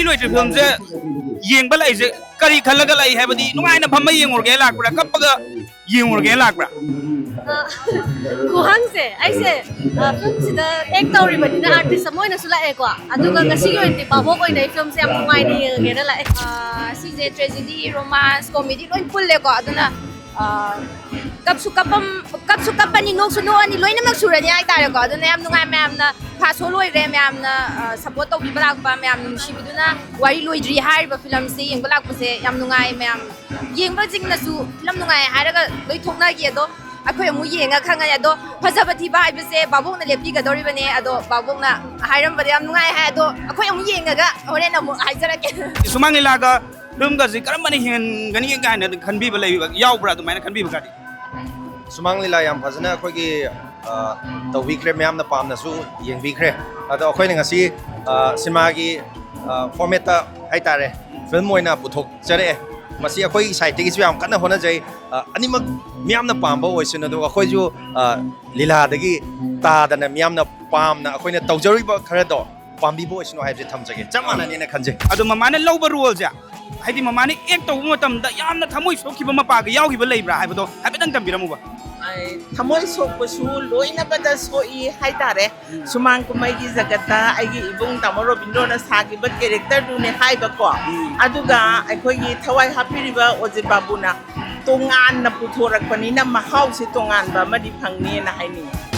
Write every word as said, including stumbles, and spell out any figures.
ꯂꯣꯏꯗ꯭ꯔꯤ ꯐꯤꯂꯝꯁꯦ ꯌꯦꯡꯕ ꯂꯥꯛꯏꯁꯦ ꯀꯔꯤ ꯈꯜꯂꯒ ꯂꯥꯛꯏ? ꯍꯥꯏꯕꯗꯤ ꯅꯨꯡꯉꯥꯏꯅ ꯐꯝꯃ ꯌꯦꯡꯉꯨꯔꯒꯦ ꯂꯥꯛꯄ꯭ꯔꯥ, ꯀꯞꯄꯒ ꯌꯦꯡꯉꯨꯔꯒꯦ ꯂꯥꯛꯄ꯭ꯔꯥ? ꯈꯨꯍꯪꯁꯦ ꯑꯩꯁꯦ ꯐꯤꯂꯝꯁꯤꯗ ꯑꯦꯛ ꯇꯧꯔꯤꯕꯅꯤꯅ ꯑꯥꯔꯇꯤꯁ ꯑꯃ ꯑꯣꯏꯅꯁꯨ ꯂꯥꯛꯑꯦꯀꯣ꯫ ꯑꯗꯨꯒ ꯉꯁꯤꯒꯤ ꯑꯣꯏꯅꯗꯤ ꯚꯥꯕꯣꯛ ꯑꯣꯏꯅ ꯑꯩ ꯐꯤꯂꯝꯁꯦ ꯌꯥꯝ ꯅꯨꯡꯉꯥꯏꯅ ꯌꯦꯡꯉꯒꯦꯅ ꯂꯥꯛꯑꯦ꯫ ꯁꯤꯁꯦ ꯇ꯭ꯔꯦꯖꯤꯗꯤ, ꯔꯣꯃꯥꯟꯁ, ꯀꯣꯃꯦꯗꯤ ꯂꯣꯏ ꯄꯨꯜꯂꯦꯀꯣ꯫ ꯑꯗꯨꯅ ꯀꯞꯁꯨ ꯀꯞꯄꯝ ꯀꯞꯁꯨ ꯀꯞꯄꯅꯤ, ꯅꯣꯛꯁꯨ ꯅꯣꯛꯑꯅꯤ, ꯂꯣꯏꯅꯃꯛ ꯁꯨꯔꯅꯤ ꯍꯥꯏꯇꯥꯔꯦꯀꯣ꯫ ꯑꯗꯨꯅ ꯌꯥꯝ ꯅꯨꯡꯉꯥꯏ꯫ ꯃꯌꯥꯝꯅ ꯐꯥꯁꯣ ꯂꯣꯏꯈ꯭ꯔꯦ꯫ ꯃꯌꯥꯝꯅ ꯁꯞꯄꯣꯔꯠ ꯇꯧꯕꯤꯕ ꯂꯥꯛꯄ ꯃꯌꯥꯝ ꯅꯨꯡꯁꯤꯕꯤꯗꯨꯅ ꯋꯥꯔꯤ ꯂꯣꯏꯗ꯭ꯔꯤ ꯍꯥꯏꯔꯤꯕ ꯐꯤꯂꯝꯁꯦ ꯌꯦꯡꯕ ꯂꯥꯛꯄꯁꯦ ꯌꯥꯝ ꯅꯨꯡꯉꯥꯏ꯫ ꯃꯌꯥꯝ ꯌꯦꯡꯕꯁꯤꯡꯅꯁꯨ ꯐꯤꯂꯝ ꯅꯨꯡꯉꯥꯏ ꯍꯥꯏꯔꯒ ꯂꯣꯏ ꯊꯣꯛꯅꯈꯤ꯫ ꯑꯗꯣ ꯑꯩꯈꯣꯏ ꯑꯃꯨꯛ ꯌꯦꯡꯉ ꯈꯪꯉꯅꯤ꯫ ꯑꯗꯣ ꯐꯖꯕ ꯊꯤꯕ ꯍꯥꯏꯕꯁꯦ ꯚꯥꯕꯣꯛꯅ ꯂꯦꯞꯄꯤꯒꯗꯧꯔꯤꯕꯅꯦ꯫ ꯑꯗꯣ ꯚꯥꯕꯣꯛꯅ ꯍꯥꯏꯔꯝꯕꯗꯤ ꯌꯥꯝ ꯅꯨꯡꯉꯥꯏ ꯍꯥꯏ꯫ ꯑꯗꯣ ꯑꯩꯈꯣꯏ ꯑꯃꯨꯛ ꯌꯦꯡꯉꯒ ꯍꯣꯔꯦꯟ ꯑꯃꯨꯛ ꯍꯥꯏꯖꯔꯛꯀꯦ꯫ ꯁꯨꯃꯥꯡ ꯂꯤꯂꯥꯒ ꯐꯤꯂꯝꯒꯁꯤ ꯀꯔꯝꯕꯅ ꯍꯦꯟꯒꯅꯤ ꯀꯥꯏꯅ ꯈꯟꯕꯤꯕ ꯂꯩꯕ ꯌꯥꯎꯕ꯭ꯔꯥ? ꯑꯗꯨꯃꯥꯏꯅ ꯈꯟꯕꯤꯕꯒꯗꯤ? ꯁꯨꯃꯥꯡ ꯂꯤꯂꯥ ꯌꯥꯝ ꯐꯖꯅ ꯑꯩꯈꯣꯏꯒꯤ ꯇꯧꯕꯤꯈ꯭ꯔꯦ꯫ ꯃꯌꯥꯝꯅ ꯄꯥꯝꯅꯁꯨ ꯌꯦꯡꯕꯤꯈ꯭ꯔꯦ꯫ ꯑꯗꯣ ꯑꯩꯈꯣꯏꯅ ꯉꯁꯤ ꯁꯤꯅꯦꯃꯥꯒꯤ ꯐꯣꯔꯃꯦꯠꯇ ꯍꯥꯏꯇꯥꯔꯦ, ꯐꯤꯂꯝ ꯑꯣꯏꯅ ꯄꯨꯊꯣꯛꯆꯔꯛꯑꯦ꯫ ꯃꯁꯤ ꯑꯩꯈꯣꯏꯒꯤ ꯁꯥꯏꯠꯇꯒꯤꯁꯨ ꯌꯥꯝ ꯀꯟꯅ ꯍꯣꯠꯅꯖꯩ꯫ ꯑꯅꯤꯃꯛ ꯃꯤꯌꯥꯝꯅ ꯄꯥꯝꯕ ꯑꯣꯏꯁꯅꯨ, ꯑꯗꯨꯒ ꯑꯩꯈꯣꯏꯁꯨ ꯂꯤꯂꯥꯗꯒꯤ ꯇꯥꯗꯅ ꯃꯤꯌꯥꯝꯅ ꯄꯥꯝꯅ ꯑꯩꯈꯣꯏꯅ ꯇꯧꯖꯔꯤꯕ ꯈꯔꯗꯣ ꯄꯥꯝꯕꯤꯕ ꯑꯣꯏꯁꯅꯨ ꯍꯥꯏꯕꯁꯦ ꯊꯝꯖꯒꯦ꯫ ꯆꯞ ꯃꯥꯟꯅꯅꯦꯅ ꯈꯟꯖꯩ꯫ ꯑꯗꯣ ꯃꯃꯥꯅ ꯂꯧꯕ ꯔꯣꯜꯁꯦ, ꯍꯥꯏꯗꯤ ꯃꯃꯥꯅ ꯑꯦꯛ ꯇꯧꯕ ꯃꯇꯝꯗ ꯌꯥꯝꯅ ꯊꯃꯣꯏ ꯁꯣꯛꯈꯤꯕ ꯃꯄꯥꯒ ꯌꯥꯎꯈꯤꯕ ꯂꯩꯕ꯭ꯔꯥ ꯍꯥꯏꯕꯗꯣ ꯍꯥꯏꯐꯦꯠꯇꯪ ꯇꯝꯕꯤꯔꯝꯃꯨꯕ꯫ ꯑꯩ ꯊꯃꯣꯏ ꯁꯣꯛꯄꯁꯨ ꯂꯣꯏꯅꯕꯗ ꯁꯣꯛꯏ ꯍꯥꯏꯇꯥꯔꯦ꯫ ꯁꯨꯃꯥꯡ ꯀꯨꯝꯍꯩꯒꯤ ꯖꯒꯠꯇ ꯑꯩꯒꯤ ꯏꯕꯨꯡ ꯇꯥꯃꯣ ꯔꯣꯕꯤꯟꯗ꯭ꯔꯣꯅ ꯁꯥꯈꯤꯕ ꯀꯦꯔꯦꯛꯇꯔꯗꯨꯅꯦ ꯍꯥꯏꯕꯀꯣ꯫ ꯑꯗꯨꯒ ꯑꯩꯈꯣꯏꯒꯤ ꯊꯋꯥꯏ ꯍꯥꯞꯄꯤꯔꯤꯕ ꯑꯣꯖꯤꯠ ꯕꯥꯕꯨꯅ ꯇꯣꯉꯥꯟꯅ ꯄꯨꯊꯣꯔꯛꯄꯅꯤꯅ ꯃꯍꯥꯎꯁꯦ ꯇꯣꯉꯥꯟꯕ ꯑꯃꯗꯤ ꯐꯪꯅꯤꯅ ꯍꯥꯏꯅꯤꯡꯉꯤ꯫